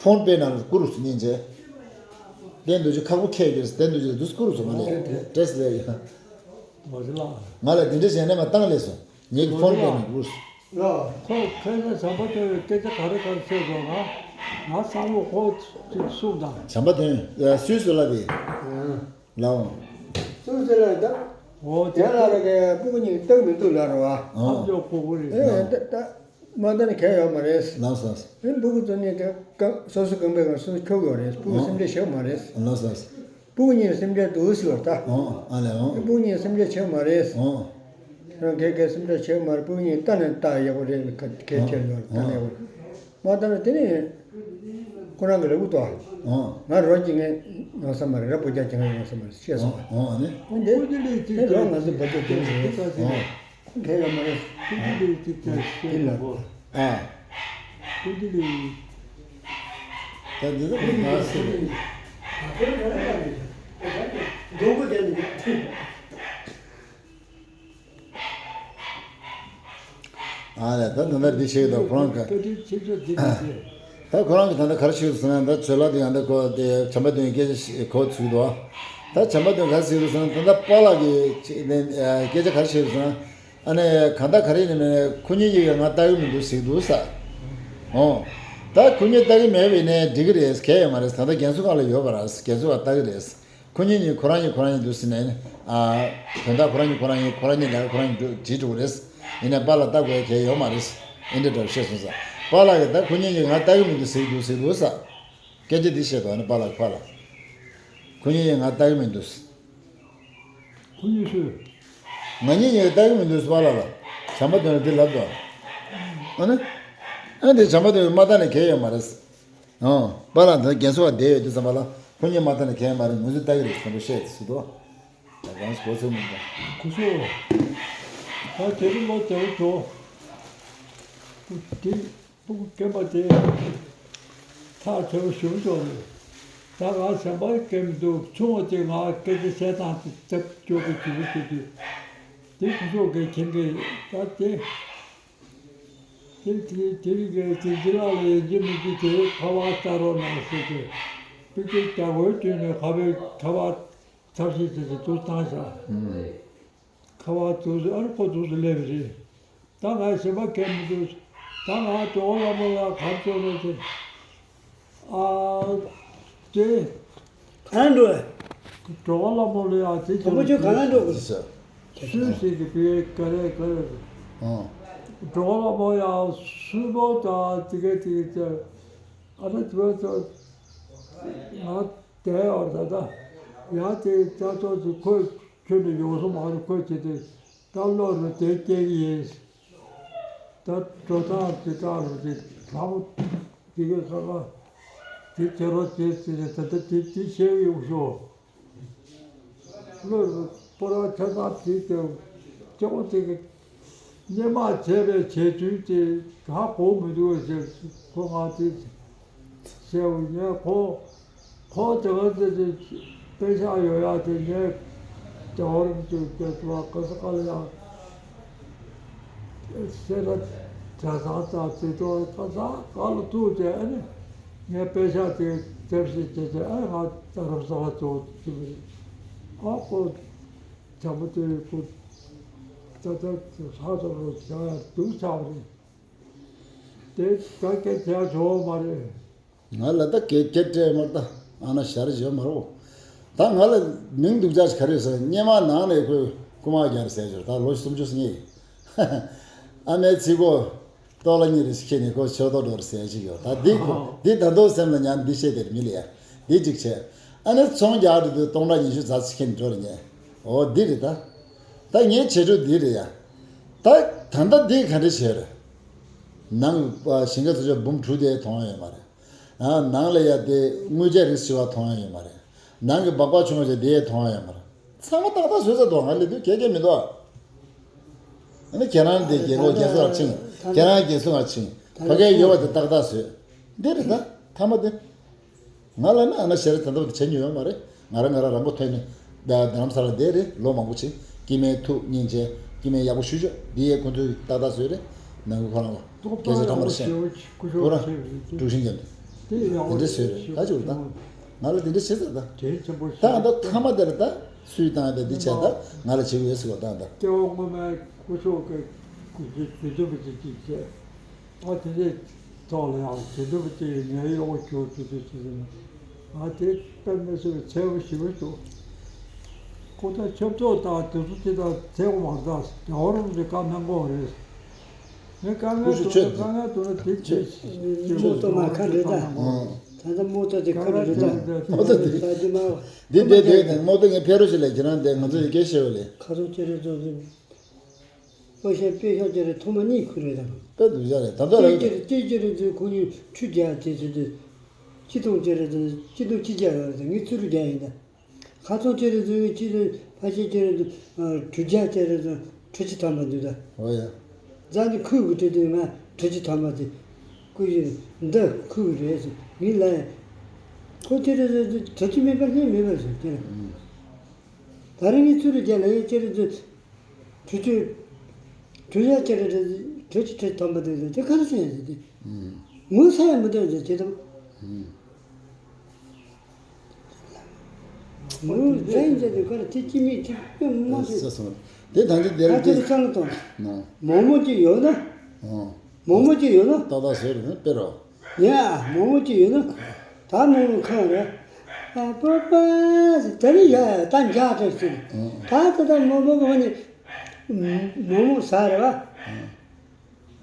ཕོན་པེ་ནང་ལ་བསྐུར་རོགས་སུ་ཉིན་བྱས། དེ་འདུག་ཅི་ཁག་པོ་ཁེལ་ཡོད་དེ་འདུག་ཅི་དུས་བསྐུར་རོགས་སུ་ང་ལ་སྤྲད་སོང་ལས་ཡ། མ་གཞི་ལགས། ང་ལ་དེ་འདྲ་བྱས་ནས་མ་བཏང་ལས་སོང་། ངེད་ཀྱི་ཕོན་པེ་ནང་བསྐུར་སོང་། ལགས། ཁོ་ཁ་སང་བྱམས་པ་དོན་སྐད་ཆ་ག་རེ་ག་རེ་བཤད་སོང་ང་། ང་བསམ་བློ་ཁོ་ཅིག་གསུངས་དང་། བྱམས་པ་དོན་སུས་སུ་ལབ་པས། ལའོ། སུས་སུ་ལབ་ད། འོ་དེ་ལ་ར་གི་སྤུ་གུ་གཉིས་སྟག་མི་འདུག་ལ་ར་བ། ཨ་ཅོ་ཁོ་ཁོ་རེད། ཨེ་ད་ད་མ་ད་ནི་གལ་ཡོད་མ་རེད། ལགས་སོ། ཨེ་སྤུ་གུ་ཚོ་ནི་ག་ག་སོ་སོ་གང་པའི་གང་སོ་སོ་ཁྱོག་ཡོད་རེད། སྤུ་གུ་སེམས་ཁྲལ་བྱེད་མ་རེད། ལགས་སོ། སྤུ་གུ་གཉིས་སེམས་ཁྲལ་འདུག་ཟེར་བ་ད། ཨོ་ཨ་ལས་ཨོ། སྤུ་གུ་གཉིས་སེམས་ཁྲལ་བྱེད་མ་རེད། ཨོ། རང་གས་གས་སེམས་ཁྲལ་བྱེད་མ་རེད། སྤུ་གུ་གཉིས་ལྟ་ནས་ལྟ་ཡག་པོ་རེད། གལ་ཆེ་ཡོད་ལྟ་ནས་ཡག་པོ་རེད། མ་ལྟ་ན་དེ་ནས་ཁོ་རང་གི་རེ་བོ་ཏོ། ཨོ། ང་རོགས་ཀྱི་ངས་ཡོང་ས་མ་རེད། ར་སྤུ་རྒྱག་ཀྱི་ངས་ཡོང་ས་མ་རེད་ཤེས་སོང་། ཨོ་ཨ་ནི། འོན་ཏེ་ཁོ་ལོ་ང་ཚོ་སྤུ་རྒྱག་ཀྱི་རེད། ཨོ། གལ་ཡོད་མ་རེད། དེ་ལ། ཨ། ད་འདི་ཚོ་ཁོ་ང་ཟེར་བས། ཨ་ལས་ད་ད་ལྟ་འདི་བཤད་ཀྱི་འདུག་ཁོ་རང་གི། བཀའ་དྲིན་ཆེ་ཤོས་འདི་འདྲ་ཞིག་ད་ཁོ་རང་གིས་ད་ལྟ་ག་རེ་བཤད་ཟེར་ན། ད་ཚོད་ལ་དེ་ཡང་ད་ཁོ་དེ་བྱམས་པ་དོན་སྐད་ཆ་ཞིག་གོ་ཚུལ་འདུག་ད་བྱམས་པ་དོན་ག་རེ་ཟེར་ཟེར་ན། ད་ལྟ་པཱ་ལགས་ཀྱིས་ཅི་ནས་སྐད་ཆ་ག་རེ་བཤད་ཟེར་ན། ཨ་ནི་གང་ལྟར་ག་རེ་ཡིན་ནའི་ཁོ་གཉིས་ཀྱིས་ང་ལྟ་གི་མི་འདུག་ཟེར་གྱི་འདུག་ས། ཨོ། ད་ཁོ་གཉིས་ལྟ་གི་མེད་པ་ཡིན་ནའི་འགྲིག་གི་རེད། གལ་ཡོད་མ་རེད། ད་ལྟ་རྒན་གསོ་ཁང་ལ་ཡོད་པ་རེད། རྒན་གསོ་ཁང་ལྟ་གི་རེད། ཁོ་གཉིས་གཉིས་ཁོ་རང་གཉིས་ཁོ་རང་གཉིས་འདུག་ཟེར་ནས་ནི། ཨ། དོན་དག་ཁོ་རང་གཉིས་ཁོ་རང་གཉིས་ཁོ་རང་གཉིས་ལས་ཁོ་རང་གཉིས་འགྲོ་བྲིས་འགྲོ་གི་རེད། ཡིན་ནའི་པཱ་ལགས་ལྟ་དགོས་གལ་ཡོད་མ་རེད། ཨེ་འདྲ་འདྲ་བཤད་སོང་ས། པཱ་ལགས་ཀྱིས་ད་ཁོ་གཉིས་ཀྱིས་ང་ལྟ་གི་མི་འདུག་ཟེར་གྱི་འདུག་ཟེར་གྱི་འདུག་ས། སྐད་ཆ་འདི་བཤད་དོ། ཨ་ནི་པཱ་ལགས་པཱ་ལགས། ཁོ་གཉིས་ཀྱིས་ང་ལྟ་གི་མི་འདུག་ཟེར། ཁོ་གཉིས་སུ། ང་གཉིས་ཀྱིས་ལྟ་གི་མི་འདུག་ཟེར་པཱ་ལགས་ལ། བྱམས་པ་དོན་ལ་འདི་ལབ་དོ། ཨ་ནི། ཨ་འདི་བྱམས་པ་དོན་མ་ལྟ་ནས་གལ་ཡོད་མ་རེད། ཨང་། པཱ་ལགས་འདི་རྒན་གསོ་བ་བསྡད་ཡོད་དུས་ཙམ་པ་ལ་ཁོ་གཉིས་མ་ལྟ་ནས་གལ་མ་རེད། ང་ཚོས་ལྟ་གི་རེད་བསམ་པ་བཤད་དེ་སུ་དོ། ད་གང་གོ་ཚོད་མི་འདུག་ཁོ་ཚོ། ད་དེ་རིང་ལོ་དེ་བོ་ཚོ། དེ་སྤུ་གུ་སྐྱེས་པ་དེ་ཐག་ཆོད་པོ་ཞུ་ཆོག་ནས། ད་ང་བྱམས་པ་སྐྱེས་མི་འདུག་ཆུང་བ་དེ་ང་སྐད་ཆ་བཤད་སྟངས་དེ་ཐབས་སྐྱོ་པོ་ཞུ་གི་ཞུ་དུས། དེ་ཁོ་ཚོ་གིས་མཁྱེན་གི་ད་དེ། དེ་དེ་དེ་རིང་གི་དེ་འཛིན་ལག་ལ་ཡིན་གཅིག་མིན་གཅིག་དེ་ཁ་པར་ལྟ་རོགས་གནང་ཟེར་ཏེ། པི་ཀའི་རྒྱ་སྒོའི་དུས་ནས་ཁ་པའི་ཁ་པར་ཐབས་ཤེས་བྱས་ཏེ་དུ་བཏང་བཞག་ཁ་པར་དུ་ཨ་རི་ཁོ་དུ་སླེབས་རེད། ད་ང་ཞེ་པོ་གལ་མི་འདུག་ད་ང་གྲོགས་པོ་ལ་མོ་ལ་གར་ཚོད་རེད་ཟེར། ཨ། དེ། གང་འགྲོ། གྲོགས་པོ་ལ་མོ་ལ་ཡ་དེ་དང་པོ་ཁྱོད་གང་ལ་འགྲོ་དགོས། སུས་ཟེར་གི་བེ་ག་རེ་ག་རེ། ཨང་། གྲོགས་པོ་ལ་མོ་ཡ་སུས་མོ་ད་དེ་ག་དེ་ག་ཨ་ད་དེ་ཚོ་ང་དེ་བར་ད་ད་ཡ་དེ་ད་ཚོ་དེ་ཁོས་ཁྱོད་ནས་ཡོང་སོང་མ་རེད། ཁོས་བྱེད་དེ་ད་བློ་རུ་དེ་སྐྱེ་གི་ཡིན། ད་འགྲོ་སྟངས་ཇི་ལྟར་རུ་དེ་ལྷ་མོ་དེ་གའི་ཁ་ཁ་དེ་བྱེད་རོགས་བྱེད་ཟེར་ནས་ད་ལྟ་དེ་དེ་བཤད་ཡོང་ཤོག་བློ་རུ་སྤོར་བ་ཆ་ཚང་དེ་དེ་སྐྱེ་བོ་དེ་གི་སྔོན་མ་བྱས་པའི་བྱས་ཚུལ་དེ་ཧ་གོ་མི་འདུག་ཟེར། ཁོ་ང་དེ་ཟེར་བ་ཡིན། ཁོ་ཁོ་དེ་ག་ཚོད་དེ་དཔེ་ཆ་ཡོད་ཡ་དེ་ངས་དེ་བར་དུ་སྐད་བ་ག་ས་ག་ལ་ཡང་སེ་ར་གྲྭ་ཚང་དང་དེ་ཚོ་ག་ས་ག་ལ་ཐུག་དེ་ཨ་ནི་ངས་དཔེ་ཆ་དེ་དེབ་ཞིག་བྱས་ཏེ་ཨ་ང་རྡ་རམ་ས་ལ་ཚུར་ཕྱིན་པ་རེད། ཨ་ཁོ། བྱམས་པ་དེ་ཁོ་ད་ལྟ་ཧ་ཅང་རུ་བྱ་ཡ་སྡུག་ཆགས་པ་རེད། དེ་ད་སྐད་ཆ་བྱོ་མ་རེད། ང་ལ་ད་སྐད་སྐད་སྤྲད་མར་ད་ཨ་ན་ཞར་བྱོ་མ་རོ། ད་ང་ལ་མིང་སྡུག་ཅག་ཞིག་ག་རེ་ཟེར། སྔོན་མ་ནང་ནས་ཁོས་རྐུ་མ་རྒྱག་རེད་ཟེར་གྱི་ཡོད། ད་ལོ་སུམ་ཅུ་སོ་གཉིས། ཨ་མའི་ཚིག་གོ། ལྟོགས་ལ་གཉིད་རེ་ཞིག་ཁྱེར་ནས་ཁོ་ཆོས་ཐོག་འགྲོ་རེ་ཟེར་ཞིག་ཡོད། ད་འདི་ཁོ་འདི་ད་དུང་སེམས་ལ་ཉར་འདི་བཤད་དེར་མི་ལ་ཡ་འདི་གཅིག་བྱས། ཨ་ནི་ཚོང་རྒྱག་འགྲོ་དུས་སྟོང་ཕྲག་ཉི་ཤུ་རྩ་གཅིག་ཁྱེར་ནས་འགྲོ་རེ་ཉེ། འོ་འདི་རེད་ད། ད་ངའི་བྱེད་སྒྲུབ་འདི་རེད་ཡ། ད་ད་ལྟ་འདི་ག་འདྲ་བྱས་རེད། ནང་གི་ཞིང་ཁ་ཚོ་ཆ་འབུམ་དྲུག་དེ་མཐོང་ཡ་ཡོད་མ་རེད། ཨ་ནང་ལ་ཡ་དེ་དངུལ་ཆས་རིགས་ཞིག་བ་མཐོང་ཡ་ཡོད་མ་རེད། ནང་གི་སྦག་སྦག་ཆུང་བ་ཞིག་དེ་མཐོང་ཡ་ཡོད་མ་རེད། ཚང་མ་ཏག་ཏག་བཟོས་ཚར་འདུག་ང་ལས་དུས་གལ་གལ་མི་འདུག་ཨ་ནི་ཁྱེད་རང་དེ་རྒྱལ་ཁོག་རྒྱལ་སོ་ལ་ཕྱིན། ཁྱེད་རང་རྒྱལ་སོ་ལ་ཕྱིན། ཕ་གའི་ཡོད་པ་དེ་ཏག་ཏག་བཟོས། འདི་རེད་ད། ཐ་མ་དེ། ང་ལ་ནི་ཨ་ན་ཤ་རེ་ད་ལྟ་བར་དུ་བྱས་མྱོང་ཡོད་མ་རེད། ང་རང་ང་རང་རང་མགོ་ཐོན་ནས་རྡ་རྡ་རམ་ས་ལ་བསྡད་རེད། ལོ་མང་པོ་ཕྱིན། སྐྱེ་དམན་ཐུག་སྙིང་རྗེ་ སྐྱེ་དམན་ཡག་པོ་ཞུ་ཆོག་འདི་ཡས་ཁོ་ཚོས་ཏག་ཏག་བཟོས་རེད། ནང་ཁུལ་ཁོ་རང་ལ་ཏོག་སྐད་ཆ་ཕྲ་མར་བཤད། ཁོ་རང་དཀྲུག་ཤིང་རྒྱབ་འདུག་དེ་འདྲ་བཟོས་རེད། ད་ཅིག་ད་ང་ལ་དེ་འདྲ་བྱེད་ས་ད། དེ་ཆེན་པོ་ད་ད་མཐའ་མ་དེར་ད་སུས་བཏང་ད་འདི་བྱས་ད་ང་ལ་བྱེད་དགོས་ཟེར་བ་བཏང་ད། སྐྱེ་བ་སྔོན་མའི་སྐུ་ཞབས་ཀྱི་སྐུ་ཞབས་དུས་སྟོན་པ་ཅིག་ཅིག་བྱས། ཨ་དེ་ནས་ཐོག་ལ་ཡང་དེ་འདྲ་བ་དེ་ངའི་གཡོག་པོ་ཁྱོད་དེ་འདྲ་ཞིག་ཡིན། ཨ་དེ་དཔེ་མི་སྲིད་པའི་ཚ་བོ་ཞེ་པོ་འདུག་ཁོ་ད་ཆབ་ཚོགས་དང་དེ་ཚོ་དེ་དང་ཚ་བོ་མ་རེད། ད་དེ་འོ་རུམ་གྱི་བཀའ་གནང་དགོས་རེད། ངས་དཀའ་ངལ་འདུག་ན་དཀའ་ངལ་འདུག་ན་དེ་དེ་རྨོ་ཏོ་མ་ཁ་རེད་ད། ད་ལྟ་རྨོ་ཏོ་དེ་ཁ་རེད་ད། རྨོ་ཏོ་དེ་ད་དེ་མ་འདི་བསྡད་བསྡད་དེ་རྨོ་ཏོ་ངས་ཕེབས་རོགས་ཞིག་ལས་ཁྱེད་རང་དེ་ང་ཚོ་ཡི་གེ་ཤེས་པ་ལས། ཁ་རོག་ཅེ་རེད་ཚོ། པོ་ཤ་པེ་ཤ་ཅེ་རེད་ཐོག་མ་གཉིས་ཁུར་རེད་དམ། དཔེ་སྡུག་ཅག་རེད་ད་ལྟ་ལ་ཡོད། ཅེ་རེད་ཅེ་ཅེ་རེད་ཚོ་ཁོ་གཉིས་ཁྲུ་རྒྱག་དེ་ཚོ་དེ། ཅི་ཐོང་ཅེ་རེད་ཚོ་ཅི་ཐོང་ཅི་རྒྱག་ཡོད་རེད་ངས་ཚུར་རྒྱག་ཡིན་ད། ཁ་ཚོང་ཅེ་རེད་ཚོ་ངས་ཅི་ཐོང་ཕ་ཤེ་ཅེ་རེད་ཚོ་ཁྲུ་རྒྱག་ཅེ་རེད་ཚོ་ཁྲུ་ཅི་ཐམ་པ་འདུག་ད། འོ་ཡ། རྫ་འདི་ཁུག་གི་ཁྲུ་དེ་ང་ཁྲུ་ཅི་ཐམ་པ་དེ། ཁུག་ཡིན་འདི་ཁུག་རེད་ཚོ་ངས་ལ་ཡ། ཁོ་ཅེ་རེད་ཚོ་ཁྲུ་ཅི་མེད་པ་ལྷན་མེད་པ་ཚོ་ཅེ་རེད། ད་རིང་ངས་ཚུར་རྒྱག་ལ་ཡ་ཅེ་རེད་ཚོ། གྲུ་ཆུ། གྲུ་ཡ་ཅེ་རེ་རེ། གྲུ་ཆུ་གྲུ་དམ་པ་དེ་དེ་ག་རེ་ཟེར་ཡ་ཟེར་ཏེ། ངོ་ཚ་ཡ་མི་འདུག་ཟེར་ཅེ་དམ། ངོ་ཚ་ཡ་ཟེར་ཏེ་ག་རེ་དེ་ཅི་མི་ཅི་དཔེ་མ་ཟེར། ས་སོང་། དེ་ད་ཅི་དེ་ད་རེ་ཅེ་དེ། རེ་ས་ལ་གཏོང་། ན། མོག་མོག་ཅིག་ཡོད་ན། ཨོ། མོག་མོག་ཅིག་ཡོད་ན། ཏག་ཏག་བཟོས་རེད་ན་དཔེ་རོ། ཡ། མོག་མོག་ཅིག་ཡོད་ན། ད་མོག་མོག་ཁ་རེད། ཨ་པ་པ་ཟེར་དེ་ནི་ཡ་ད་འཇག་ཏོ་ཟེར། ད་ད་ད་མོག་མོག་གི་ཧོ་ནི་མོག་མོག་ཟ་རེད་བ།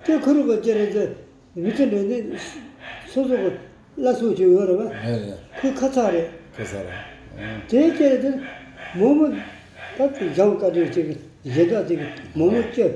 དེ་ཁུ་རུ་གི་ཅི་རེད་ཟེར། མི་ཚེ་འདྲ་ནི་སོ་སོ་གི་བླ་སྲོག་ཅིག་ཡོད་རེད་བ། རེད་རེད། ཁོའི་ཁ་ཚ་རེད། ཁ་ཚ་རེད། དེ་ཅི་རེད་ཟེར། མོག་མོག་ད་འཇམ་དཀའ་འདྲ་ཅིག་གི་ཞེ་དྲག་དེ་གི་མོག་མོག་ཅི།